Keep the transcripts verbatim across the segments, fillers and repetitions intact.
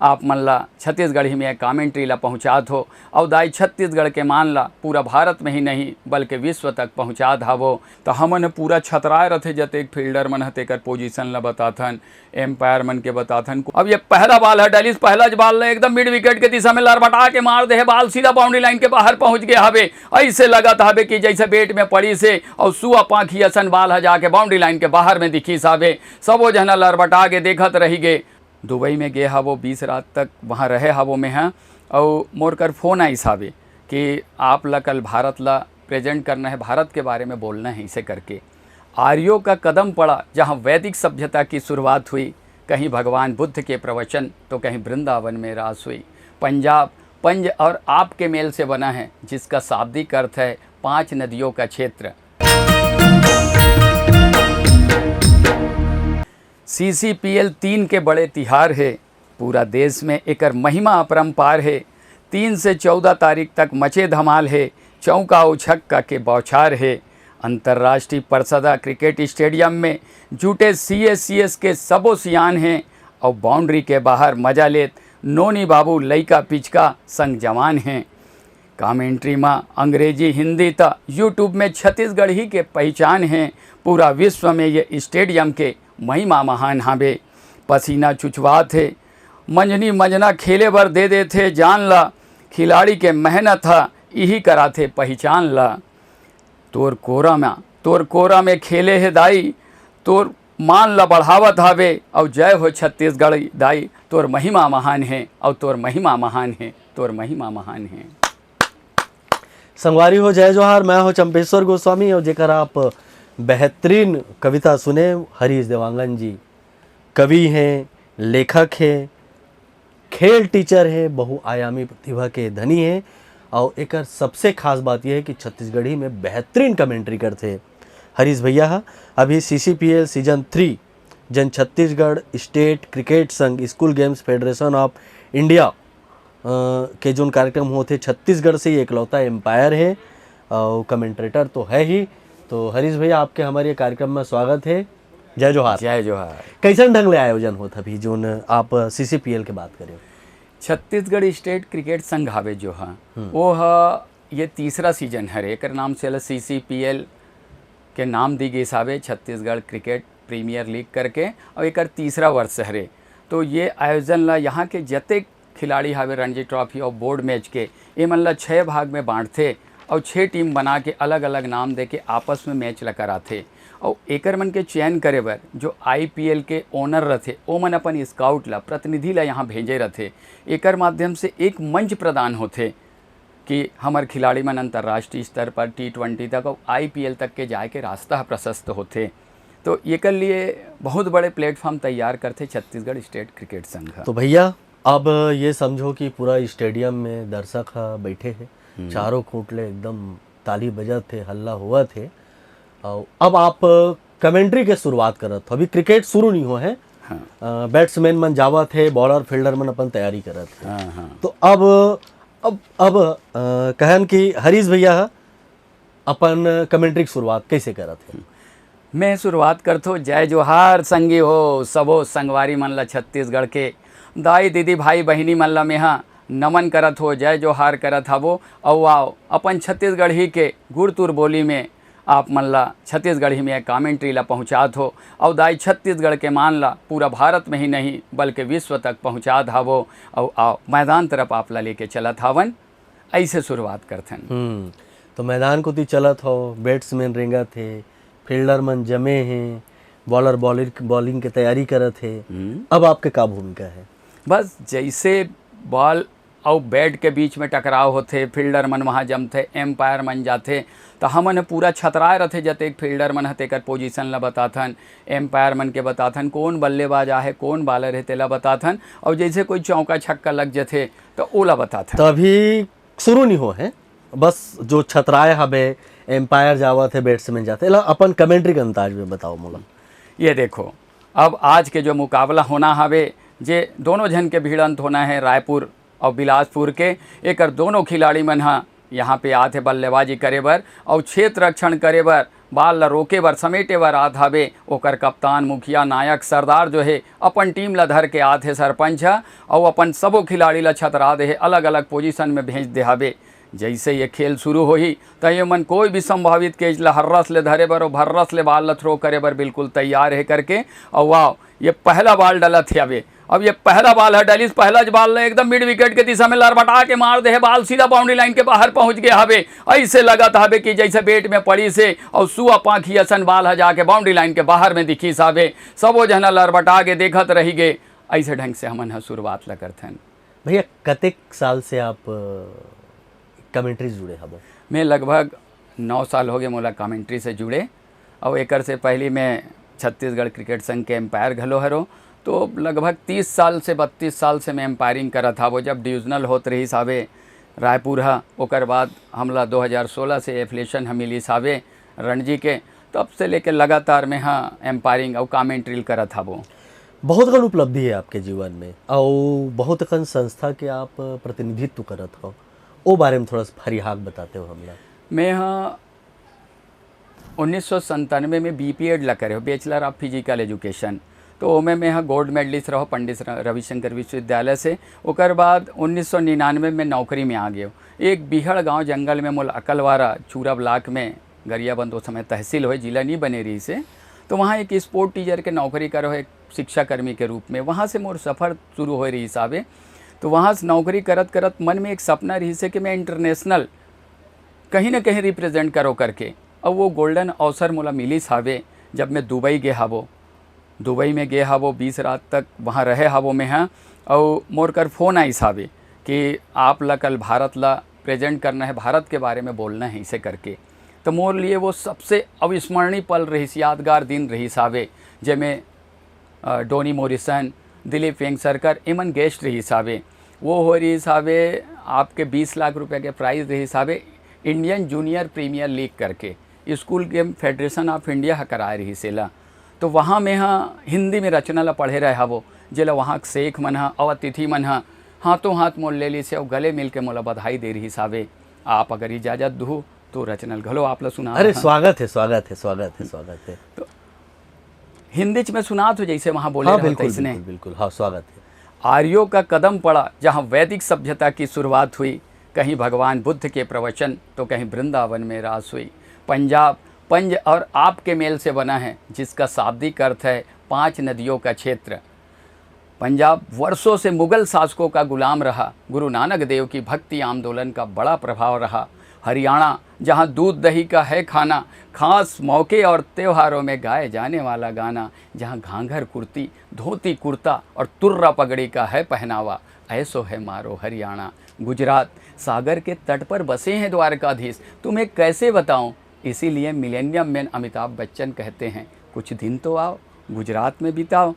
आप मन ला छत्तीसगढ़ी में कमेंट्री ला पहुँचात हो, अउ दाई छत्तीसगढ़ के मान ला पूरा भारत में ही नहीं बल्कि विश्व तक पहुँचात हवो। तो हमन ह पूरा छतराए रथे, जतेक फील्डर मन ह तेकर पोजीशन ला बताथन, एम्पायर मन के बताथन। अब ये पहला बॉल ह, डलिस पहला ज बॉल ला एकदम मिड विकेट के दिशा में लरबटा के मार दे हे, बॉल सीधा बाउंड्री लाइन के बाहर पहुंच गया हवे। ऐसे लगत हवे कि जैसे बेट में पड़ी से और सुआ पाखी असन बॉल ह जाके बाउंड्री लाइन के बाहर में दिखिस हवे। सबो झन लरबटा के देखत रही गे। दुबई में गे हवो, बीस रात तक वहाँ रहे हवो में ह, और मोर कर फोन आइस हवे कि आप ला कल भारत ला प्रेजेंट करना है, भारत के बारे में बोलना है, इसे करके। आर्यों का कदम पड़ा जहाँ वैदिक सभ्यता की शुरुआत हुई, कहीं भगवान बुद्ध के प्रवचन तो कहीं वृंदावन में रास हुई। पंजाब पंज और आप के मेल से बना है, जिसका शाब्दिक अर्थ है पांच नदियों का क्षेत्र। सीसीपीएल तीन के बड़े तिहार हे, पूरा देश में एकर महिमा अपरंपार हे। तीन से चौदह तारीख तक मचे धमाल हे, चौका अउ छक्का के बौछार हे। अंतर्राष्ट्रीय परसदा क्रिकेट स्टेडियम में जुटे सीएससीएस के सबो सियान हे, अउ बाउंड्री के बाहर मजा लेत नोनी बाबू लइका पिचका संग जवान हे। कमेंट्री मा अंग्रेजी, हिंदी त YouTube में छत्तीसगढ़ी के पहचान हे। पूरा विश्व में ये स्टेडियम के महिमा महान हावे। पसीना चुचवात हे, मंझनी मंझना खेले बर दे देथे जान ला। खिलाड़ी के मेहनत ह इही कराथे पहचान ला। तोर कोरा में, तोर कोरा में खेले हे दाई, तोर मान ला बढ़ावत हावे। अउ जय हो छत्तीसगढ़ दाई, तोर महिमा महान हे, अउ तोर महिमा महान हे, तोर महिमा महान हे। संगवारी हो, जय जोहार। मैं हो चंपेश्वर गोस्वामी, और जेकर आप बेहतरीन कविता सुने, हरीश देवांगन जी कवि हैं, लेखक हैं, खेल टीचर हैं, बहुआयामी प्रतिभा के धनी हैं। और एकर सबसे खास बात यह है कि छत्तीसगढ़ी में बेहतरीन कमेंट्री करते हैं हरीश भैया हा। अभी सीसीपीएल सीजन थ्री, जन छत्तीसगढ़ स्टेट क्रिकेट संघ, school games federation of India, अ, के जोन कार्यक्रम होथे, छत्तीसगढ़ से ये इकलौता एम्पायर है और कमेंट्रेटर तो है ही। तो हरीश भैया, आपके हमारे ये कार्यक्रम में स्वागत है। जय जोहार। जय जोहार। कैसन ढंग ले आयोजन होत अभी, जोन आप सीसीपीएल के बात करे हो? छत्तीसगढ़ स्टेट क्रिकेट संघ हावे जो हा, हम्म। वो हा ये तीसरा सीजन हरे, एकर नाम से सीसीपीएल के नाम दी गिस हावे, छत्तीसगढ़ क्रिकेट प्रीमियर लीग करके, और एकर तीसरा वर्ष हरे। तो ये आयोजन ला यहाँ के जतेक खिलाड़ी हावे रणजी ट्रॉफी और बोर्ड मैच के, एमन ला छः भाग में बांटथे और छः टीम बना के अलग-अलग नाम दे के आपस में मैच ला कराथे। और एकर मन के चयन करे बर जो आईपीएल के ओनर रथे, ओमन अपन स्काउट ला, प्रतिनिधि ला यहाँ भेजे रथे। एकर माध्यम से एक मंच प्रदान होथे कि हमर खिलाड़ी मन अंतर्राष्ट्रीय स्तर पर टी ट्वेंटी तक और आईपीएल तक के जाए के रास्ता ह प्रशस्त होथे। तो एकर लिए बहुत बड़े प्लेटफॉर्म तैयार करथे छत्तीसगढ़ स्टेट क्रिकेट संघ ह। तो भैया, अब ये समझो कि पूरा स्टेडियम में दर्शक ह बैठे हे, हम्म। चारों खूंट ले एकदम ताली बजत हे, हल्ला होवत हे। और अब आप कमेंट्री के शुरुआत करत हो, अभी क्रिकेट शुरू नहीं हो है। हाँ। अ, बैट्समैन मन जावत हे, बॉलर फील्डर मन अपन तैयारी करत हे। हाँ, हाँ। तो अब, अब, अब, अ, कहन कि हरीश भैया ह अपन कमेंट्री के शुरुआत कैसे करत हे? मैं शुरुआत करथो, जय जोहार संगी हो, सबो संगवारी मन ला छत्तीसगढ़ के, दाई दीदी भाई बहिनी मन ला मेहा नमन करत हो, जय जोहार करत हवो। अउ आओ, अपन छत्तीसगढ़ी के गुरतुर बोली में आप मन ला छत्तीसगढ़ी में कमेंट्री ला पहुँचात हो। अउ दाई छत्तीसगढ़ के मान ला पूरा भारत में ही नहीं बल्कि विश्व तक पहुँचात हवो। अउ आओ, मैदान तरफ आप ला लेके चलत हावन। ऐसे शुरुआत करथन। हम्म, तो मैदान कोती चलत हो, बैट्समैन रेंगत हे, फील्डर मन जमे हे, बॉलर बॉलिंग, बॉलिंग के तैयारी करत हे। हम्म। अब आपके का भूमिका है? बस जैसे बॉल अउ बैट के बीच में टकराव होथे, फील्डर मन वहाँ जमथे, एम्पायर मन जाथे, तो हमन ह पूरा छतराए रथे, जतेक फील्डर मन ह तेकर पोजीशन ला बताथन, एम्पायर मन के बताथन, कौन बल्लेबाज आहे, कौन बॉलर हे, तेला बताथन, और जैसे कोई चौका छक्का लग जथे, तो ओला बताथन। तो अभी शुरू नहीं हो है, बस जो छतराए हबे, एम्पायर जावत है, बैट्समैन जाथे, एला अपन कमेंट्री के अंदाज में बताओ मोला। ये देखो, अब आज के जो मुकाबला होना हवे, जे दोनों झन के भिड़ंत होना है रायपुर और बिलासपुर के, एकर दोनों खिलाड़ी मन ह यहाँ पे आथे बल्लेबाजी करे बर और क्षेत्र रक्षण करे बर बाल ल रोके बर, समेटे बर आत हावे। ओकर कप्तान, मुखिया, नायक, सरदार जो हे, अपन टीम ल धर के आत हे सरपंच ह, अउ अपन सबो खिलाड़ी ल छतरा दे हे, अलग-अलग पोजीशन में भेज दे हावे। जइसे ये खेल शुरू होही, त ये मन कोई भी संभावित कैच ल हर्रस ले धरे बर अउ भर्रस ले बाल ल थ्रो करे बर बिल्कुल तैयार हे करके। अउ वाह, ये पहला बाल डलत हे अबे। अब ये पहला बाल ह डलिस, पहला ज बाल ल एकदम मिड विकेट के दिशा में लरबटा के मार दे हे, बाल सीधा बाउंड्री लाइन के बाहर पहुंच गए हवे। ऐसे लगत हवे कि जैसे बेट में पड़ी से और सुआ पाखी असन बाल ह जाके बाउंड्री लाइन के बाहर में दिखिस हवे। सबो झन लरबटा के देखत रही गे। ऐसे ढंग से हमन ह शुरुआत ल करथन। भैया, कतेक साल से आप कमेंट्री जुड़े हबो? मैं लगभग नौ साल हो गए मोला कमेंट्री से जुड़े, और एकर से पहले मैं छत्तीसगढ़ क्रिकेट संघ के एम्पायर घलो हरो। तो लगभग तीस साल से, बत्तीस साल से मैं एम्पायरिंग करत हावो। जब डिवीजनल होत रहिस हावे रायपुर ह, ओकर बाद हमला दो हज़ार सोलह से एफिलिएशन ह मिलिस हावे रणजी के, तब से लेके लगातार मैं ह एम्पायरिंग अउ कमेंट्री करत हावो। बहुत कन उपलब्धि है आपके जीवन में, अउ बहुत कन संस्था के आप प्रतिनिधित्व करत हो, ओ बारे में थोड़ा सा फरिहाक बताते हो हमला। मैं ह उन्नीस सौ संतानवे में बीपीएड ला करे हो, बैचलर ऑफ फिजिकल एजुकेशन। तो ओमे मैं ह गोल्ड मेडलिस्ट रहो पंडित र-, रविशंकर विश्वविद्यालय से। ओकर बाद उन्नीस सौ निन्यानवे में नौकरी में आ गयो। एक बिहड़ गांव जंगल में मोला अकलवारा चूरा ब्लॉक में, गरियाबंद ओ समय तहसील होय, जिला नहीं बने रही से, तो वहाँ एक स्पोर्ट टीचर के नौकरी करो है शिक्षाकर्मी के रूप में। वहाँ से मोर सफ़र शुरू होय रही साहबे। तो वहाँ से नौकरी करत करत मन में एक सपना रही से कि मैं इंटरनेशनल कहीं ना कहीं रिप्रेजेंट करो करके। अब वो गोल्डन अवसर मोला मिलिस हावे, जब मैं दुबई गे हावो। दुबई में गे हावो, बीस रात तक वहाँ रहे हावो मैं ह। अउ मोर कर फोन आइस हावे कि आप ला कल भारत ला प्रेजेंट करना है, भारत के बारे में बोलना है, इसे करके। तो मोर लिए वो सबसे अविस्मरणीय पल रहिस, यादगार दिन रहिस हावे, जेमे अ, डोनी मोरिसन, दिलीप वेंगसरकर, एमन गेस्ट रहिस हावे। वो हो रहिस हावे, आपके बीस लाख रुपया के प्राइज रहिस हावे, इंडियन जूनियर प्रीमियर लीग करके school game federation of India ह कराए रहिस एला। तो वहाँ में ह हिंदी में रचना ला पढ़े रहे हावो, जेला वहाँ के शेख मन ह अउ अतिथि मन ह हाथों हाथ मोल ले लिस हे अउ गले मिल के मोला बधाई दे रहिस हावे। आप अगर इजाजत दुहू तो रचना ल घलो आप ला सुना अरे, देहन। स्वागत है, स्वागत है, स्वागत है, स्वागत है। तो हिंदी च में सुनात हो, जैसे वहाँ बोले हाँ, रहो, बिल्कुल, तैसने। बिल्कुल, बिल्कुल। हाँ, स्वागत है। आर्यों का कदम पड़ा जहाँ वैदिक सभ्यता की शुरुआत हुई, कहीं भगवान बुद्ध के प्रवचन तो कहीं वृंदावन में रास हुई। पंजाब पंज और आप के मेल से बना है, जिसका शाब्दिक अर्थ है पांच नदियों का क्षेत्र। पंजाब वर्षों से मुगल शासकों का गुलाम रहा। गुरु नानक देव की भक्ति आंदोलन का बड़ा प्रभाव रहा। हरियाणा, जहां दूध दही का है खाना, खास मौके और त्योहारों में गाए जाने वाला गाना, जहां घाघर कुर्ती, धोती कुर्ता और तुर्रा पगड़ी का है पहनावा, ऐसो है मारो हरियाणा। गुजरात, सागर के तट पर बसे हैं द्वारकाधीश, तुम्हें कैसे बताऊं, इसीलिए मिलेनियम मैन अमिताभ बच्चन कहते हैं, कुछ दिन तो आओ, गुजरात में बिताओ।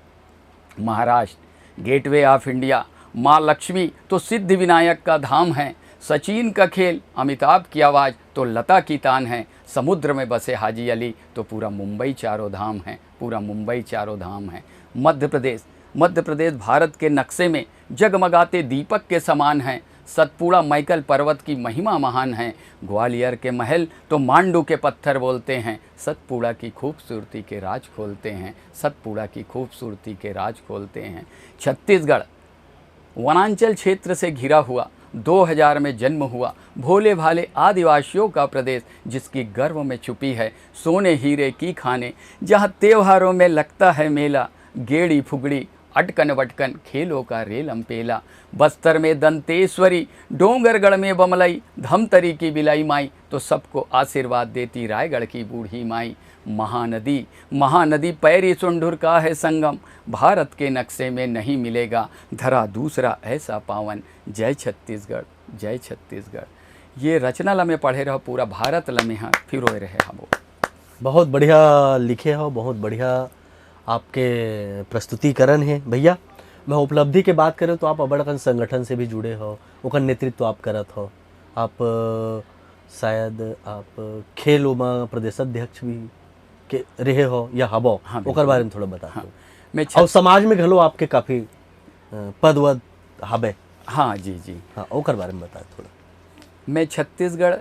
महाराष्ट्र, गेटवे ऑफ इंडिया, माँ लक्ष्मी तो सिद्धि विनायक का धाम है। सचिन का खेल, अमिताभ की आवाज़ तो लता की तान है। समुद्र में बसे हाजी अली तो पूरा मुंबई चारों धाम है, पूरा मुंबई चारों धाम है। मध्य प्रदेश, मध्य प्रदेश भारत के नक्शे में जगमगाते दीपक के समान है। सतपुड़ा मैकल पर्वत की महिमा महान है। ग्वालियर के महल तो मांडू के पत्थर बोलते हैं। सतपुड़ा की खूबसूरती के राज खोलते हैं, सतपुड़ा की खूबसूरती के राज खोलते हैं। छत्तीसगढ़ वनांचल क्षेत्र से घिरा हुआ, दो हज़ार में जन्म हुआ, भोले भाले आदिवासियों का प्रदेश, जिसकी गर्व में छुपी है सोने हीरे की खाने। जहाँ त्योहारों में लगता है मेला, गेड़ी फुगड़ी, अटकन वटकन, खेलों का रेलम पेला। बस्तर में दंतेश्वरी, डोंगरगढ़ में बमलई, धमतरी की बिलाई माई, तो सबको आशीर्वाद देती रायगढ़ की बूढ़ी माई। महानदी, महानदी पैरी सुंढुर का है संगम, भारत के नक्शे में नहीं मिलेगा धरा दूसरा ऐसा पावन। जय छत्तीसगढ़, जय छत्तीसगढ़। ये रचना ल मैं पढ़े रहो, पूरा भारत ल मैं ह फिरोए रहे हबो। बहुत बढ़िया लिखे हो, बहुत बढ़िया आपके प्रस्तुतिकरण है भैया। मैं उपलब्धि के बात करें तो आप अबड़ अकन संगठन से भी जुड़े हो, ओकर नेतृत्व आप करत हो। आप, अ, शायद आप खेल ओमा प्रदेश अध्यक्ष भी के रहे हो या हबो, हाँ, ओकर बिल्कुल। बारे में थोड़ा बता हाँ। दो। मैं और छत- समाज में घलो आपके काफ़ी, अ, पद वद हबे। हाँ, जी, जी। हाँ, ओकर बारे में बता थोड़ा। मैं छत्तीसगढ़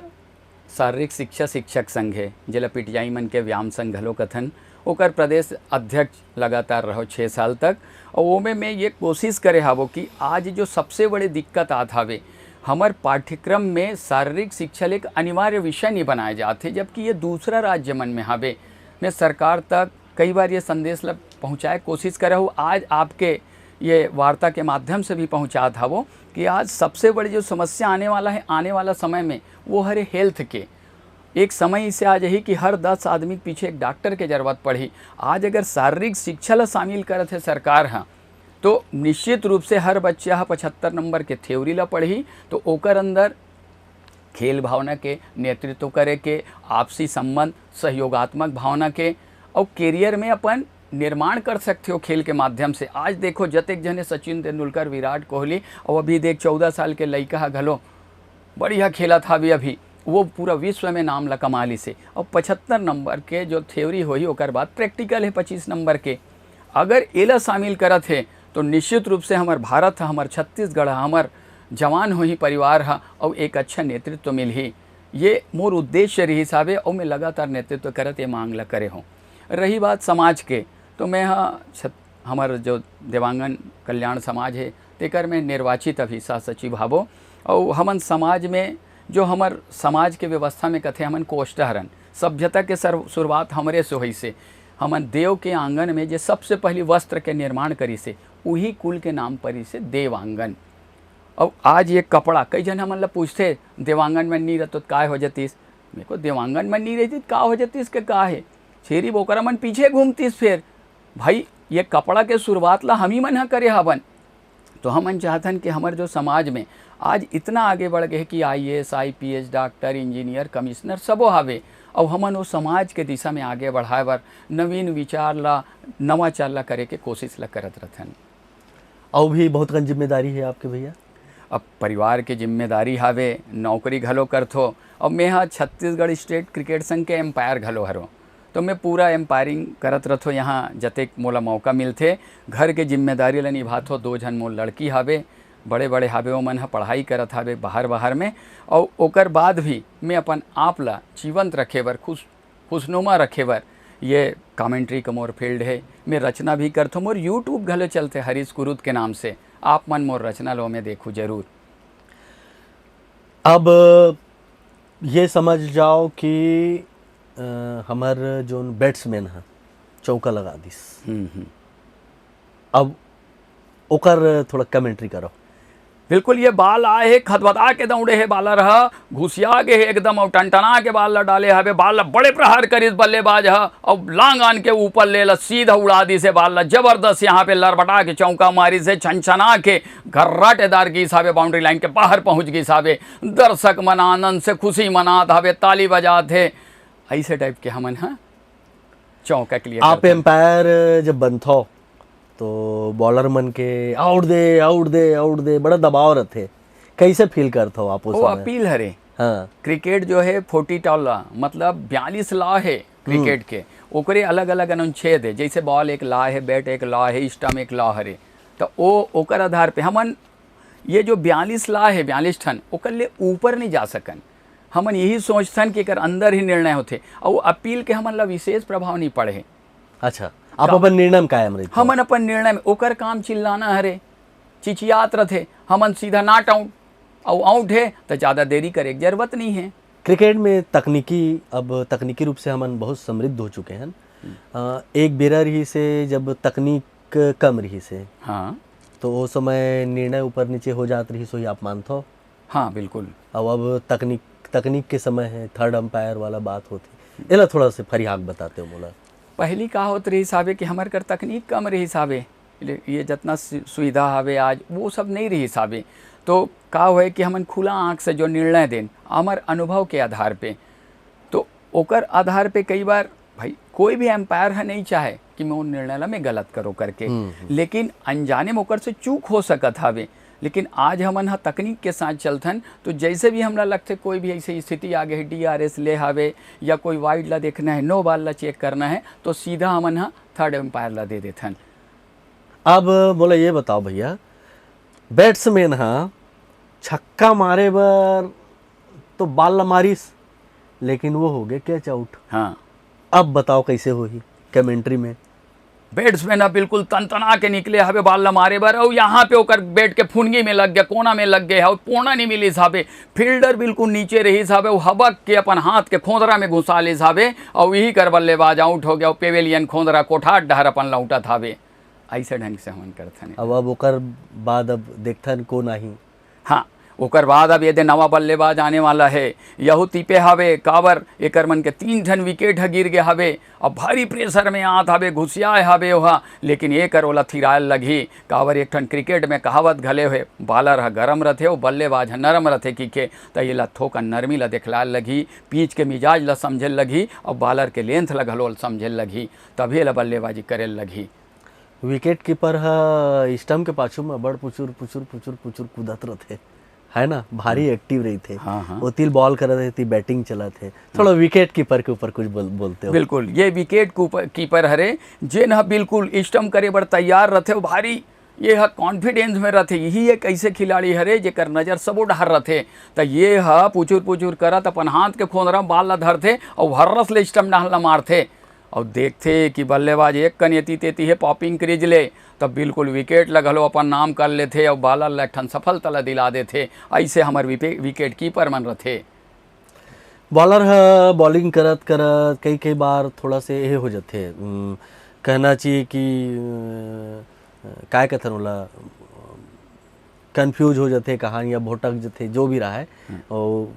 शारीरिक शिक्षा शिक्षक संघ हे, जेला पीटीआई मन के व्यायाम संघ घलो कथन, ओकर प्रदेश अध्यक्ष लगातार रहो छः साल तक। और ओमे मैं ये कोशिश करे हावो कि आज जो सबसे बड़े दिक्कत आत हावे, हमर पाठ्यक्रम में शारीरिक शिक्षा ल एक अनिवार्य विषय नहीं बनाए जात हे, जबकि ये दूसरा राज्य मन में हावे। मैं सरकार तक कई बार ये संदेश ल पहुँचाए कोशिश करे हूँ, आज आपके ये वार्ता के माध्यम से भी पहुँचात हावो कि आज सबसे बड़ी जो समस्या आने वाला है, आने वाला समय में, वो हरे हेल्थ के। एक समय इसे आ जाही कि हर दस आदमी के पीछे एक डॉक्टर के जरूरत पड़ही। आज अगर शारीरिक शिक्षा ला शामिल करत है सरकार ह, तो निश्चित रूप से हर बच्चा ह पचहत्तर नंबर के थ्योरी ला पढ़ही, तो ओकर अंदर खेल भावना के, नेतृत्व करे के, आपसी संबंध, सहयोगात्मक भावना के, और करियर में अपन निर्माण कर सकते हो खेल के माध्यम से। आज देखो, जतेक जने सचिन तेंदुलकर, विराट कोहली, और अभी देख, चौदह साल के लइका ह घलो बढ़िया खेलत हावे अभी, वो पूरा विश्व में नाम ला कमा लिसे। और पचहत्तर नंबर के जो थ्योरी होही, ओकर बाद प्रैक्टिकल है पच्चीस नंबर के। अगर एला शामिल करत हे, तो निश्चित रूप से हमर भारत ह, हमर छत्तीसगढ़ ह, हमर जवान होही परिवार ह, अउ एक अच्छा नेतृत्व मिलही। ये मोर उद्देश्य रहिस हावे, अउ मैं लगातार नेतृत्व करत ये मांग ला करे हों। रही बात समाज के, तो मैं ह छत-, हमर जो देवांगन कल्याण समाज हे, तेकर में निर्वाचित अभी सह सचिव हावो। अउ हमन समाज में, जो हमर समाज के व्यवस्था में कथे, हमन कोष्ठ हरन, सभ्यता के सर्व-, शुरुआत हमरे से होइसे। हमन देव के आंगन में जे सबसे पहली वस्त्र के निर्माण करिसे, उही कुल के नाम परिसे देवांगन। अउ आज ये कपड़ा, कई झन हमन ला पूछथे, "देवांगन में नी रहतो त काय हो जतिस?" मैं कहों, "देवांगन में नी रहती त का हो जतिस के का हे? छेरी बोकरा मन पीछे घूमतिस फेर।" भाई, ये कपड़ा के शुरुआत ला हम ही मन ह करे हवन। तो हमन चाहथन कि हमर जो समाज में आज इतना आगे बढ़ गए कि IAS, IPS, doctor, engineer, commissioner सबो हावे, अउ हमन वो समाज के दिशा में आगे बढ़ाए बर नवीन विचार ला, नवाचार ला करे के कोशिश ला करत रथन। अउ भी बहुत कन जिम्मेदारी हे आपके भैया? अब परिवार के जिम्मेदारी हावे, नौकरी घलो करथो, अउ मैं ह छत्तीसगढ़ स्टेट क्रिकेट संघ के एम्पायर घलो हरो। तो मैं पूरा एम्पायरिंग करत रथो, यहाँ जतेक मोला मौका मिलथे, घर के जिम्मेदारी ल निभाथो। दो झन मोर लड़की हावे, बड़े-बड़े हावे, ओमन ह पढ़ाई करत हावे बाहर-बाहर में, अउ ओकर बाद भी मैं अपन आप ला जीवंत रखे बर, खुश, खुशनुमा रखे बर ये कमेंट्री के मोर फील्ड हे। मैं रचना भी करथो, मोर YouTube घलो चलथे हरीश कुरुद के नाम से, आप मन मोर रचना लो में देखू जरूर। अब ये समझ जाओ कि, अ, हमर जोन बैट्समैन ह चौका लगा दिस। हम्म, हम्म। अब ओकर थोड़ा कमेंट्री करो। बिल्कुल, ये बाल आए हे, खदबदा के दौड़े हे, बालर ह घुसिया गे हे एकदम, अउ टनटना के बाल ला डाले हवे, बाल ला बड़े प्रहार करिस बल्लेबाज ह, अउ लांग आन के ऊपर ले ला सीधा उड़ा दिस हे बाल ला, जबरदस्त यहाँ पे लरबटा के चौका मारिस हे, छनछना के घर्राटेदार गिस हवे, बाउंड्री लाइन के बाहर पहुँच गिस हवे। दर्शक मन आनंद से खुशी मनात हवे, ताली बजात हे। ऐसे टाइप के हमन ह चौका के लिए आप करथन। एम्पायर जब बनथो, तो बॉलर मन के आउट दे, आउट दे, आउट दे, बड़ा दबाव रथे। कैसे फील करथो आप उस वो समय? अपील हरे। हाँ। क्रिकेट जो है फोर्टी टॉल ला, मतलब बयालीस लॉ है क्रिकेट के, ओकरे अलग-अलग अनुच्छेद है, जैसे बॉल एक लॉ है, बैट एक लॉ है, स्टंप एक लॉ हरे। तो ओ, ओकर आधार पे हमन ये जो बयालीस लॉ है, बयालीस ठन, ओकर ले ऊपर नहीं जा सकन। हमन यही सोचथन कि एकर अंदर ही निर्णय होथे, अउ अपील के हमन ला विशेष प्रभाव नहीं पड़े हे। अच्छा, आप का- अपन निर्णय में कायम रहिथो। हमन अपन निर्णय में, ओकर काम चिल्लाना हरे, चिचियात रथे, हमन सीधा not out, अउ आउट हे त ज्यादा देरी करे के जरूरत नहीं है। क्रिकेट में तकनीकी, अब तकनीकी रूप से हमन बहुत समृद्ध हो चुके हैं। हम्म। अ, एक बेरा रहिस हे जब तकनीक कम रहिस हे, हाँ। तो ओ समय निर्णय ऊपर नीचे हो जात रहिस होही, आप मानथो? हाँ, बिल्कुल। अब, अब तकनीक, तकनीक के समय है, थर्ड अंपायर वाला बात होत हे। एला थोड़ा से फरिहा के बताते हो मोला। पहली का होत रहिस हावे कि हमर कर तकनीक कम रहिस हावे, ले-, ये जितना सु-, सुविधा हावे आज, वो सब नहीं रहिस हावे। तो का होए कि हमन खुला आँख से जो निर्णय देन, हमर अनुभव के आधार पे, तो ओकर आधार पे कई बार भाई, कोई भी अंपायर ह नहीं चाहे कि मैं वो निर्णय ला मैं गलत करो करके, हम्म, हम्म। लेकिन अनजाने में ओकर से चूक हो सकत हावे। लेकिन आज हमन ह तकनीक के साथ चलथन, तो जैसे भी हमला लगथे कोई भी ऐसे स्थिति आ गई, डीआरएस ले हावे या कोई वाइड ला देखना है, नो बॉल ला चेक करना है, तो सीधा हमन ह थर्ड अंपायर ला दे देथन। अब मोला ये बताओ भैया, बैट्समैन ह छक्का मारे बर तो बॉल ला मारिस, लेकिन वो हो गए कैच आउट। हाँ। अब बताओ कैसे होही कमेंट्री में? बैट्समैन ह बिल्कुल तनतना के निकले हवे बॉल ला मारे बर, अउ यहाँ पे ओकर बैट के फुनगी में लग गया, कोना में लग गए, अउ कोना नहीं मिलिस हवे। फील्डर बिल्कुल नीचे रहिस हवे, अउ हबक के अपन हाथ के खोंदरा में घुसा लिस हवे, अउ यही कर बल्लेबाज आउट हो गया, अउ पेवेलियन खोंदरा कोठार डहर अपन लौटत हवे। ऐसे ढंग से हमन करथन। अब अब ओकर बाद अब देखथन कोन आही। हाँ, ओकर बाद अब ये दे नवा बल्लेबाज आने वाला है, यहू तीपे हवे, काबर एकर मन के तीन ठन विकेट ह गिर गे हवे। अब भारी प्रेशर में आत हवे, घुसियाए हवे ओहा, लेकिन एकर ओला थिरायल लगही, काबर एक ठन क्रिकेट में कहावत घले हे, बॉलर ह गरम रथे अउ बल्लेबाज ह नरम रथे किके, त एला थोकन नरमी ल देखलाए लगही, पिच के मिजाज ल समझे लगही अउ बॉलर के लेंथ ल घलो समझे लगही, तभे एला बल्लेबाजी करे लगही। विकेट कीपर ह स्टंप के पाछू में बड़ पुचुर पुचुर पुचुर पुचुर कूदत रथे, है ना, भारी एक्टिव रहिथे। हाँ, हाँ। ओती ल बॉल करत हे, ती बैटिंग चलत हे। थोड़ा विकेट कीपर के ऊपर कुछ बोल, बोलते हो? बिल्कुल, ये विकेट कूपर- कीपर हरे, जेन ह बिल्कुल स्टंप करे बर तैयार रथे, अउ भारी ये ह कॉन्फिडेंस में रथे, यही एक ऐसे खिलाड़ी हरे जेकर नजर सबो डहर रथे। त ये ह पुचुर पुचुर करत अपन हाथ के खोंदरा म बॉल ला धरथे अउ हर्रस ले स्टंप डहर ला मारथे। अउ देखथे कि बल्लेबाज एक कन एती तेती हे पॉपिंग क्रीज ले, त बिल्कुल विकेट ल घलो अपन नाम कर लेथे अउ बॉलर ल एक ठन सफलता ल दिला देथे। ऐसे हमर विपे- विकेट कीपर मन रथे। बॉलर ह बॉलिंग करत करत कई कई बार थोड़ा से ये हो जाथे, उम, कहना चाहिए कि अ, काय कथन ओला, कंफ्यूज हो जाथे, कहानियाँ भटक जाथे, जो भी रहा है। और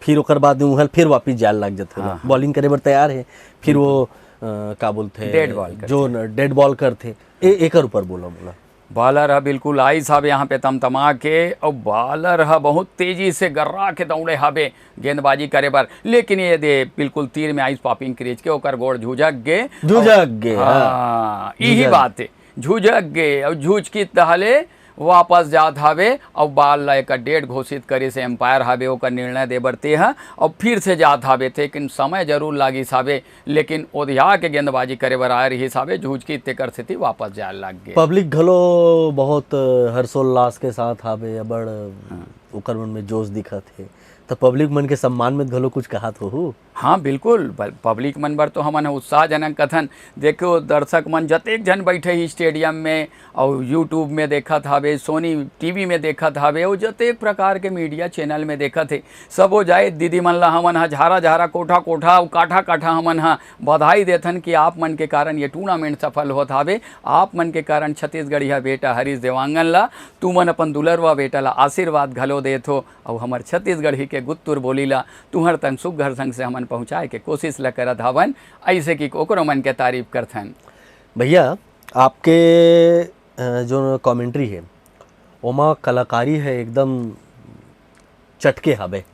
फिर ओकर बाद उहल फिर वापस जाल लग जाथे। हाँ, हाँ। बॉलिंग करे बर तैयार है, फिर वो अ, का बोलथे, डेड बॉल करथे। जो न- डेड बॉल करथे। ए, एकर ऊपर बोला बोला। बॉलर ह बिल्कुल आइस हवे यहाँ पे तमतमा के, अउ बॉलर ह बहुत तेजी से गर्रा के दौड़े हवे गेंदबाजी करे बर, लेकिन ये दे बिल्कुल तीर में आइस पॉपिंग क्रीज के, ओकर गोड़ झुझक गे। झुझक गे, हाँ। हाँ, यही झुझक। बात है, झुझक गे अउ झुझकित तहले वापस जात हवे अउ बॉल ला एक डेड घोषित करिस अंपायर हवे, ओकर निर्णय दे बर ते ह अउ फिर से जात हवे ते, लेकिन समय जरूर लागिस हवे, लेकिन ओधिया के गेंदबाजी करे बर आए रहिस हवे, झुझकित तेकर सेती वापस जाए लग गे। पब्लिक घलो बहुत हर्षोल्लास के साथ हवे, बड़ ओकर मन में जोश दिखत हे, त पब्लिक मन के सम्मान में घलो कुछ कहत होहू? हाँ, बिल्कुल, ब- पब्लिक मन बर तो हमन ह उत्साहजनक कथन। देखो, दर्शक मन जतेक झन बैठे ही स्टेडियम में, अउ YouTube में देखत हवे, सोनी टीवी में देखत हवे, अउ जतेक प्रकार के मीडिया चैनल में देखत हे, सबो जाए दीदी मन ला हमन ह झारा झारा, कोठा कोठा अउ काठा काठा हमन ह बधाई देथन कि आप मन के कारण ये टूर्नामेंट सफल होत हवे। आप मन के कारण छत्तीसगढ़िया बेटा हरीश देवांगन ला तुमन अपन दुलरवा बेटा ला आशीर्वाद घलो देत हो, अउ हमर छत्तीसगढ़ी के गुत्तुर बोली ला तुहर तंग सुग्घर संग से हमन पहुँचाए के कोशिश ल करत हवन, ऐसे कि ओकरो मन के तारीफ करथन। भैया, आपके अ, जो कमेंट्री है, ओमा कलाकारी है एकदम चटके हबे,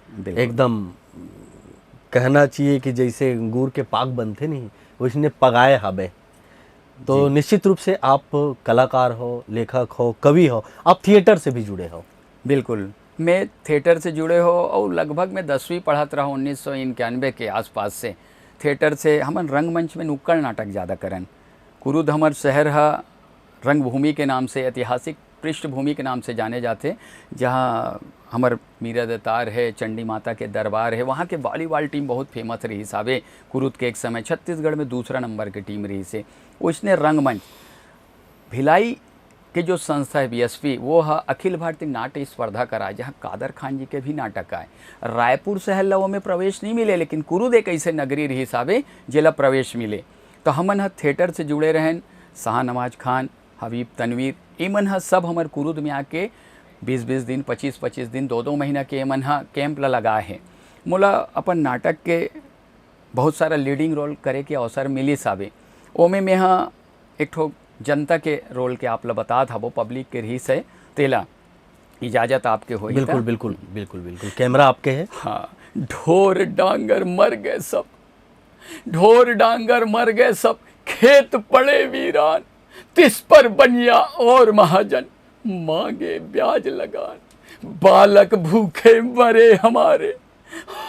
बिल्कुल। एकदम कहना चाहिए कि जैसे अंगूर के पाक बनथे नहीं, वैसने पगाए हबे। तो निश्चित रूप से आप कलाकार हो, लेखक हो, कवि हो, आप थिएटर से भी जुड़े हो। बिल्कुल, मैं थिएटर से जुड़े हो और लगभग मैं दसवीं पढ़त रहा उन्नीस सौ इक्यानवे के आसपास से। थिएटर से हमन रंगमंच में नुक्कड़ नाटक ज़्यादा करन। कुरुद हमर शहर ह रंगभूमि के नाम से, ऐतिहासिक पृष्ठभूमि के नाम से जाने जाथे, जहाँ हमर मीरा दतार है, चंडी माता के दरबार है, वहाँ के वॉलीबॉल टीम बहुत फेमस रहिस हवे। कुरुद के एक समय छत्तीसगढ़ में दूसरा नंबर के टीम रहिस हे। वैसने रंगमंच भिलाई के जो संस्था है बीएसपी, वो ह अखिल भारतीय नाट्य स्पर्धा कराए, जहाँ कादर खान जी के भी नाटक आए। रायपुर शहर ला ओमे प्रवेश नहीं मिले, लेकिन कुरुद एक ऐसे नगरी रहिस हवे जेला प्रवेश मिले। तो हमन ह थिएटर से जुड़े रहन, शाहनवाज खान, हबीब तनवीर, इमन ह सब हमर कुरुद में आके बीस बीस दिन, पच्चीस पच्चीस दिन, दो दो महीना के एमन ह कैंप ला लगाए हे। मोला अपन नाटक के बहुत सारा लीडिंग रोल करे के अवसर मिलिस हवे। ओमे मेंहा एक ठो जनता के रोल के आप ला बतात हबो, पब्लिक के रहिस हे, तेला इजाजत आपके होही त। बिल्कुल, बिल्कुल, बिल्कुल, बिल्कुल। कैमरा आपके है। हाँ, ढोर डांगर मर गए सब, ढोर डांगर मर गए सब, खेत पड़े वीरान, तिस पर बनिया और महाजन मांगे ब्याज लगान। बालक भूखे मरे हमारे,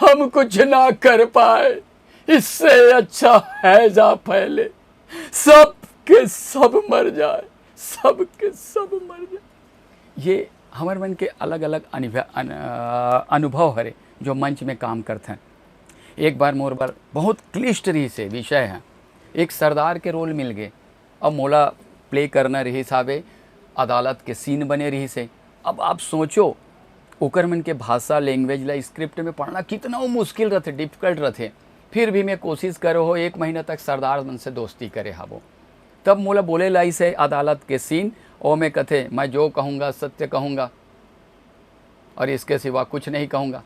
हम कुछ ना कर पाए, इससे अच्छा हैजा फैले, सब के सब मर जाए, सब के सब मर जाए। ये हमर मन के अलग-अलग अनुभव, अन-, अ, अनुभव हरे, जो मंच में काम करथन। एक बार मोर बर बहुत क्लिष्ट रहिस हे विषय ह, एक सरदार के रोल मिल गे। अब मोला प्ले करना रहिस हावे, अदालत के सीन बने रहिस हे। अब आप सोचो, ओकर मन के भाषा, लैंग्वेज ला स्क्रिप्ट में पढ़ना कितना वो मुश्किल रथे, डिफिकल्ट रथे। फिर भी मैं कोशिश करे हो, एक महीना तक सरदार मन से दोस्ती करे हावो। तब मोला बोले लाइस हे अदालत के सीन, और मैं कथे, "मैं जो कहूँगा सत्य कहूँगा और इसके सिवा कुछ नहीं कहूँगा।"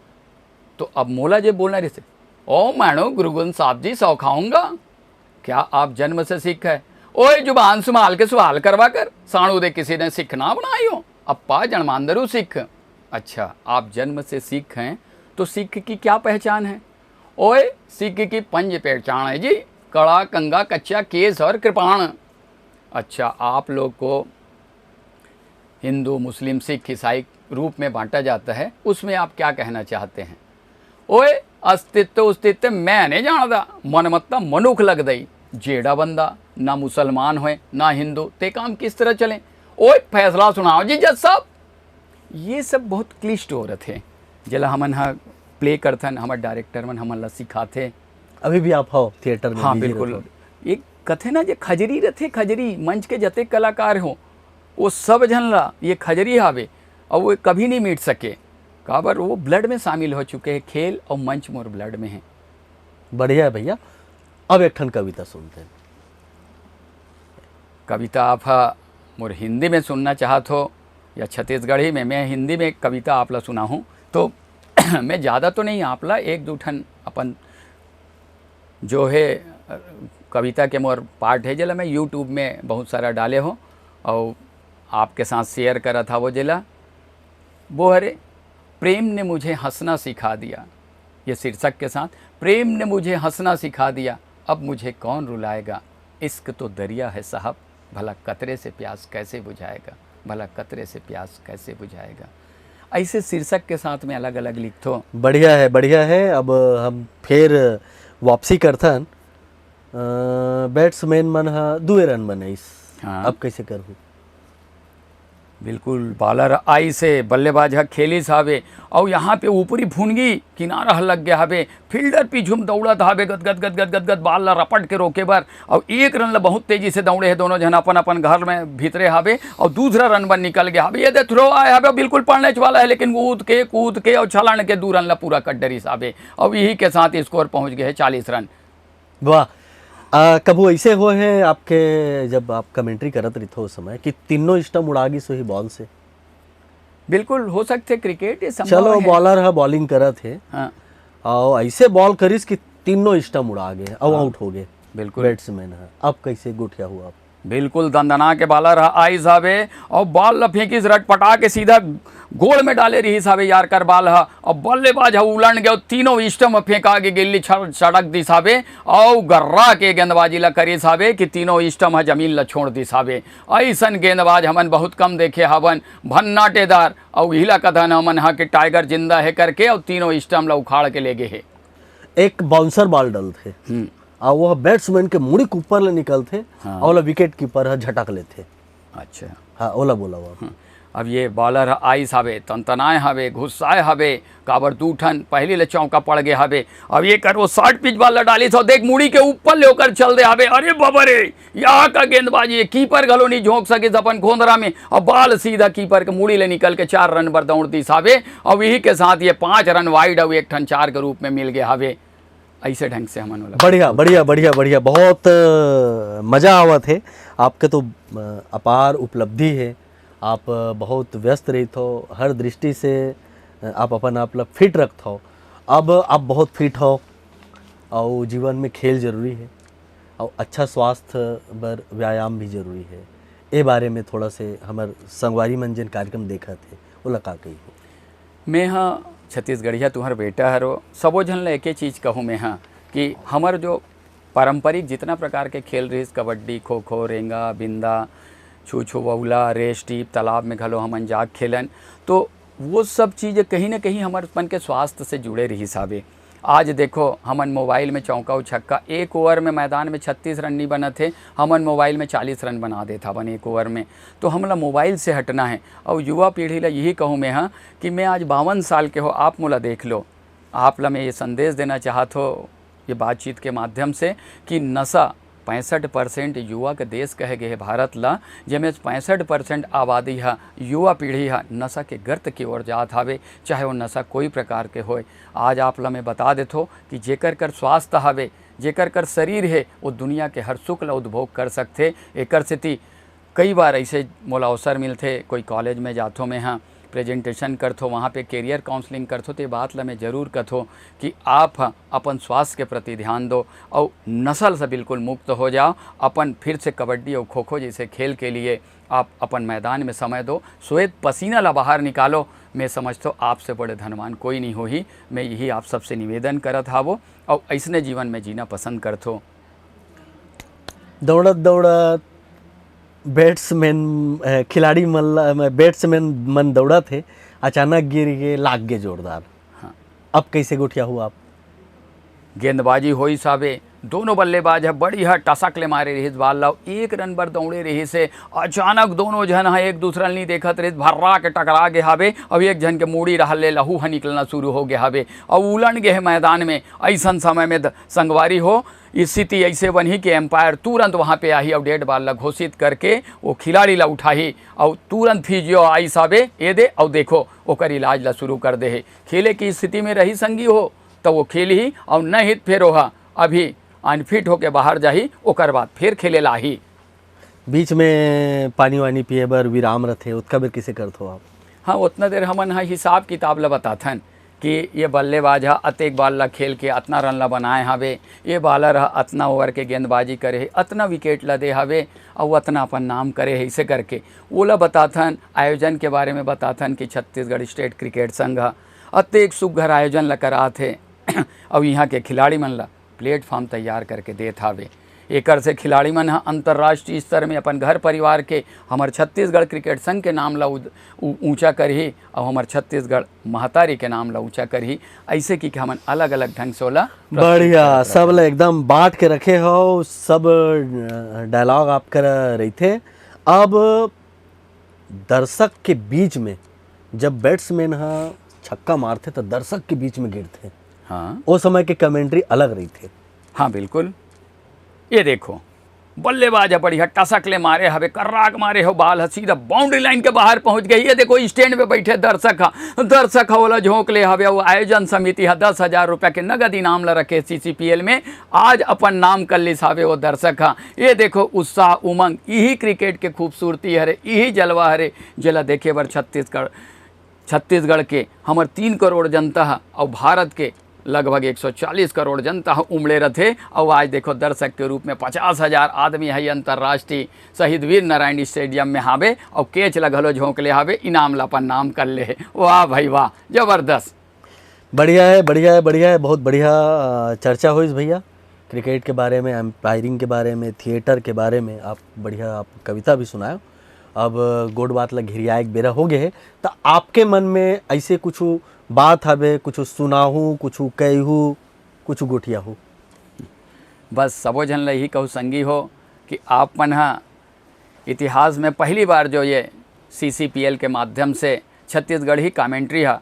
तो अब मोला जे बोलना रहिस हे, "ओ मानो गुरु ग्रंथ साहब जी सौ खाऊंगा, क्या आप जन्म से सिख है? ओए जुबान संभाल के सवाल करवा कर, साणु दे किसी ने सिख ना बनाई हो, अप्पा जन्मांदरू सिख।" अच्छा, आप जन्म से सिख हैं तो सिख की क्या पहचान है? ओए, सिख की पंज पहचान है जी, कड़ा, कंघा, कच्छा, केस और कृपाण। अच्छा, आप लोग को हिंदू, मुस्लिम, सिख, ईसाई रूप में बांटा जाता है, उसमें आप क्या कहना चाहते हैं? ओए, अस्तित्व उस्तित्व मैं नहीं जानता, मन मत्ता मनुख लगदई, जेड़ा बंदा ना मुसलमान होए ना हिंदू, ते काम किस तरह चले? ओए, फैसला सुनाओ जी जज साहब। ये सब बहुत क्लिष्ट हो रथे, जेला हमन ह प्ले करथन, हमर डायरेक्टर मन हमन ला सिखाथे। अभी भी आप हो थिएटर में हाँ, बिल्कुल। एक कथे ना, जे खजरी रथे, खजरी, मंच के जतेक कलाकार हो, वो सब झन ला ये खजरी हावे, और वो कभी नहीं मिट सके, काबर वो ब्लड में शामिल हो चुके हैं, खेल और मंच मोर ब्लड में है। बढ़िया है भैया। अब एक ठन कविता सुनते हैं। कविता आप ह मोर हिंदी में सुनना चाहत हो या छत्तीसगढ़ी में? मैं हिंदी में कविता आप ला सुनाहूँ तो मैं ज़्यादा तो नहीं, आप ला एक दो ठन अपन जो है, अ, कविता के मोर पाठ है, जेला मैं YouTube में बहुत सारा डाले हो और आपके साथ शेयर करत हवो, जेला वो हरे, "प्रेम ने मुझे हंसना सिखा दिया।" ये शीर्षक के साथ, "प्रेम ने मुझे हंसना सिखा दिया, अब मुझे कौन रुलाएगा? इश्क तो दरिया है साहब, भला कतरे से प्यास कैसे बुझाएगा? भला कतरे से प्यास कैसे बुझाएगा?" ऐसे शीर्षक के साथ में अलग-अलग लिखथो। बढ़िया है, बढ़िया है। अब हम फिर वापसी करथन। अ, बैट्समैन मन ह दुए रन बनाइस। हाँ। अब कैसे करहू? बिल्कुल, बॉलर आइस हे, बल्लेबाज ह खेलिस हावे, अउ यहाँ पे ऊपरी भुनगी किनारा ह लग गया हावे, फील्डर पीछू म दौड़त हावे, गद, गद, गद, गद, गद, गद, बॉल ला रपट के रोके बर, अउ एक रन ला बहुत तेजी से दौड़े हे, दोनों झन अपन, अपन घर में भीतरे हावे, अउ दूसरा रन बर निकल गया हावे। ये दे थ्रो आए हावे, बिल्कुल पड़ने वाला है, लेकिन कूद के, कूद के अउ छलांग के दू रन ला पूरा कर डरिस हावे, अउ यही के साथ स्कोर पहुँच गए हे चालीस रन। वाह। आ, कभू ऐसे हुए हैं आपके, जब आप कमेंट्री करत रहिथो उस समय, कि तीनों स्टंप उड़ा गिस होही बॉल से? बिल्कुल, हो सकथे, क्रिकेट ये संभव चलो, है। बॉलर ह बॉलिंग करत हे, हाँ। अउ ऐसे बॉल करिस कि तीनों स्टंप उड़ा गे अउ हाँ। आउट हो गे बिल्कुल। बैट्समैन ह। अब कैसे गोठियाहू आप? बिल्कुल दंदना के बॉलर ह आइस हावे अउ बॉल ल फेंकिस, रटपटा के सीधा गोल में डाले रिहिस हावे यॉर्कर बॉल ह। अब बल्लेबाज ह उलंड गे अउ तीनों स्टंप म फेंका गे गिल्ली छड़-, सड़क दिस हावे अउ गर्रा के गेंदबाजी ल करिस हावे कि तीनों स्टंप ह जमीन ल छोड़ दिस हावे। अइसन गेंदबाज हमन बहुत कम देखे हवन, भन्नाटेदार, अउ इही ला कथन हमन ह कि टाइगर जिंदा हे करके, अउ तीनों स्टंप ल उखाड़ के ले गे हे। एक बाउंसर बॉल डलथे, हम्म। अउ वो बैट्समैन के मुड़ी के ऊपर ले निकलथे, हाँ। अउ ओला विकेट कीपर ह झटक लेथे। अच्छा। हाँ, ओला बोला हुआ। हम्म। अब ये बॉलर ह आइस हावे, तनतनाए हावे, गुस्साए हावे, काबर दू ठन पहली ले चौका पड़ गे हावे। अब ये कर वो शॉर्ट पिच बॉल ल डालिस, देख मुड़ी के ऊपर ले ओकर चल दे हावे। अरे बाबा रे, यहाँ का गेंदबाजी, ये कीपर घलो नहीं झोंक सकिस अपन खोंदरा में, अउ बॉल सीधा कीपर के मुड़ी ले निकल के चार रन बर दौड़ दिस हावे, अउ यही के साथ ये पाँच रन वाइड अउ एक ठन चार के रूप में मिल गए हावे। ऐसे ढंग से हमन ओला बढ़िया, बढ़िया, बढ़िया, बढ़िया। बहुत, अ, मजा आवत हे। आपके तो, अ, अपार उपलब्धि हे। आप, अ, बहुत व्यस्त रहिथो, हर दृष्टि से, अ, आप अपन आप ला फिट रखथो। अब आप बहुत फिट हो, अउ जीवन में खेल जरूरी हे, अउ अच्छा स्वास्थ्य बर व्यायाम भी जरूरी हे। ए बारे में थोड़ा से हमर संगवारी मन जेन कार्यक्रम देखत हे, ओला का कही हो? मैं ह छत्तीसगढ़िया तुहर बेटा हरो, सबो झन ल एके चीज कहूँ मैं ह कि हमर जो पारंपरिक जितना प्रकार के खेल रहिस, कबड्डी, खो-खो, रेंगा, बिंदा, छू-छू वौला, रेस टीप, तालाब में घलो हमन जाके खेलन, तो वो सब चीज कहीं न कहीं हमर मन के स्वास्थ्य से जुड़े रहिस हावे। आज देखो, हमन मोबाइल में चौका अउ छक्का, एक ओवर में मैदान में छत्तीस रन नहीं बनत हे, हमन मोबाइल में चालीस रन बना देत हवन एक ओवर में। तो हमला मोबाइल से हटना हे। अउ युवा पीढ़ी ला यही कहूँ मैं ह कि मैं आज बावन साल के हो, आप मोला देख लो, आप ला मैं ये संदेश देना चाहत हो ये बातचीत के माध्यम से कि नशा पैंसठ परसेंट युवा के देश कहे गए हे भारत ला, जेमे पैंसठ परसेंट आबादी ह, युवा पीढ़ी ह नशा के गर्त की ओर जात हावे, चाहे वो नशा कोई प्रकार के होए। आज आप ला मैं बता देथो कि जेकर कर स्वास्थ्य हावे, जेकर कर शरीर हे, वो दुनिया के हर सुख ला उपभोग कर सकथे। एकर सेती कई बार ऐसे मोला अवसर मिलथे, कोई कॉलेज में जाथो मैं हाँ, प्रेजेंटेशन करथो, वहाँ पे करियर काउंसलिंग करथो, तो ये बात ला मैं जरूर कथो कि आप ह अपन स्वास्थ्य के प्रति ध्यान दो और नशल से बिल्कुल मुक्त हो जाओ। अपन फिर से कबड्डी और खो खो जैसे खेल के लिए आप अपन मैदान में समय दो, श्वेत पसीना ला बाहर निकालो। मैं समझथो आपसे बड़े धनवान कोई नहीं होही। मैं यही आप सबसे निवेदन करत हावो और ऐसने जीवन में जीना पसंद करथो। दौड़त दौड़त बैट्समैन, अ, खिलाड़ी मन ला, बैट्समैन मन दौड़त हे, अचानक गिर के लाग गे जोरदार। हाँ। अब कैसे गोठियाहू आप? गेंदबाजी होइस हावे, दोनों बल्लेबाज ह बढ़िया टसक ले मारे रहिस बाल ला, एक रन बर दौड़े रहिस हे। अचानक दोनों झन ह एक दूसरा ल नहीं देखत रहिस, भर्रा के टकरा गे हावे, अउ एक झन के मुड़ी रहल ले लहू ह निकलना शुरू हो गे हावे, अउ उलट गे हे मैदान में। ऐसन समय में द-, संगवारी हो, स्थिति ऐसे बनही कि एम्पायर तुरंत वहाँ पे आही अउ डेड बॉल ला घोषित करके वो खिलाड़ी ला उठाही अउ तुरंत फिजियो आइस हावे, ये दे अउ देखो, ओकर इलाज ला शुरू कर दे हे। खेले की स्थिति में रही संगी हो, त वो खेलही, अउ नहीं त फेर ओहा अभी अनफिट होके बाहर जाही, ओकर बाद फेर खेले ला आही। बीच में पानी वानी पिए बर विराम रथे, ओतका बेर किसे करथो आप? हाँ, ओतना देर हमन ह हिसाब किताब ला बताथन कि ये बल्लेबाज ह अतेक बॉल ला खेल के अतना रन ला बनाए हावे, ये बॉलर ह अतना ओवर के गेंदबाजी करे हे, अतना विकेट ला दे हावे, अउ अतना अपन नाम करे हे, इसे करके ओला बताथन। आयोजन के बारे में बताथन कि छत्तीसगढ़ स्टेट क्रिकेट संघ ह अतेक सुग्घर आयोजन ला करात हे अउ इहाँ के खिलाड़ी मन ला प्लेटफॉर्म तैयार करके देत हावे। एकर से खिलाड़ी मन ह अंतर्राष्ट्रीय स्तर में अपन घर परिवार के, हमर छत्तीसगढ़ क्रिकेट संघ के नाम ला उद-, ऊ-, ऊंचा करही अउ हमर छत्तीसगढ़ महतारी के नाम ला ऊंचा करही। ऐसे कि, कि हमन अलग-अलग ढंग से ओला प्रस्तुत बढ़िया, करत सब रहन। ला एकदम बांट के रखे हो, सब, अ, डायलॉग आप करा रहिथे। अब दर्शक के बीच में जब बैट्समैन ह छक्का मारथे, त दर्शक के बीच में गिरथे, हाँ। ओ समय के कमेंट्री अलग रहिथे। हाँ, बिल्कुल। ये देखो, बल्लेबाज ह बढ़िया टसक ले मारे हवे, कर्राक मारे हो, बॉल ह सीधा बाउंड्री लाइन के बाहर पहुंच गई। ये देखो, स्टैंड पे बैठे दर्शक ह, दर्शक ह ओला झोंक ले हवे। वो आयोजन समिति ह दस हजार रुपया के नगद इनाम ला रखे सीसीपीएल में। आज अपन नाम कर लिस हवे वो दर्शक ह। ये देखो, उत्साह, उमंग, यही क्रिकेट के खूबसूरती हरे, यही जलवा हरे, जेला देखे बर छत्तीसगढ़ छत्तीसगढ़ के हमर तीन करोड़ जनता ह अउ भारत के लगभग एक सौ चालीस करोड़ जनता ह उमड़े रथे। अउ आज देखो, दर्शक के रूप में पचास हजार आदमी ह अंतर्राष्ट्रीय शहीद वीर नारायण स्टेडियम में हावे अउ कैच ला घलो झोंक ले हावे, इनाम ला अपन नाम कर ले हे। वाह भाई वाह, जबरदस्त। बढ़िया है, बढ़िया है, बढ़िया है, बहुत बढ़िया, अ, चर्चा होइस भैया। क्रिकेट के बारे में, अंपायरिंग के बारे में, थिएटर के बारे में आप बढ़िया, आप कविता भी सुनायो। अब गोठ बात ला घिरियाए के बेरा हो गए है, त आपके मन में ऐसे कुछ बात हवे, कुछ सुनाहू, कुछ कहू, कुछ गोठियाहू? बस सबो झन ला यही कहू संगी हो कि आप मन ह इतिहास में पहली बार जो ये सीसीपीएल के माध्यम से छत्तीसगढ़ी कमेंट्री ह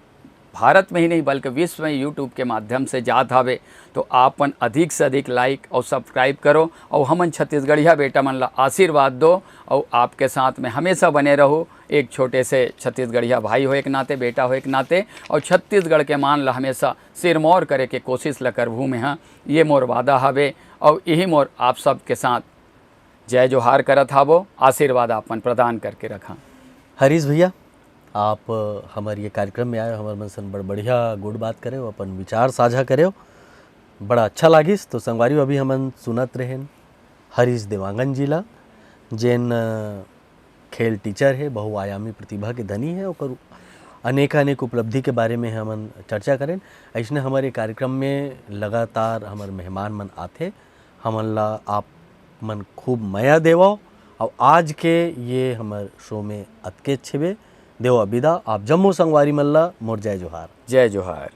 भारत में ही नहीं बल्कि विश्व में यूट्यूब के माध्यम से जात हवे, तो आप मन अधिक से अधिक लाइक और सब्सक्राइब करो और हमन छत्तीसगढ़िया बेटा मन ला आशीर्वाद दो और आपके साथ में हमेशा बने रहो। एक छोटे से छत्तीसगढ़िया भाई हो एक नाते, बेटा हो एक नाते, और छत्तीसगढ़ के मान ला हमेशा सिरमौर करे के कोशिश ला करबू में हाँ, ये मोर वादा हवे। और यही मोर आप सब के साथ जय जोहार करत हावो, आशीर्वाद आप मन प्रदान करके रखा। हरीश भैया, आप हमर ये कार्यक्रम में आए हो, हमर मन सन बड़ बढ़िया गोठ बात करे हो, अपन विचार साझा करे हो, बड़ा अच्छा लागिस। तो संगवारी हो, अभी हमन सुनत रहेन हरीश देवांगन जी ला, जेन, अ, खेल टीचर हे, बहुआयामी प्रतिभा के धनी हे, ओकर अनेकानेक उपलब्धि के बारे में हमन चर्चा करेन। अइसने हमर ये कार्यक्रम में लगातार हमर मेहमान मन आथे, हमन ला आप मन खूब मया देवव। और आज के ये हमर शो में अतकेच हेबे, देवव बिदा। आप जम्मो संगवारी मन ला मोर जय जोहार। जय जोहार।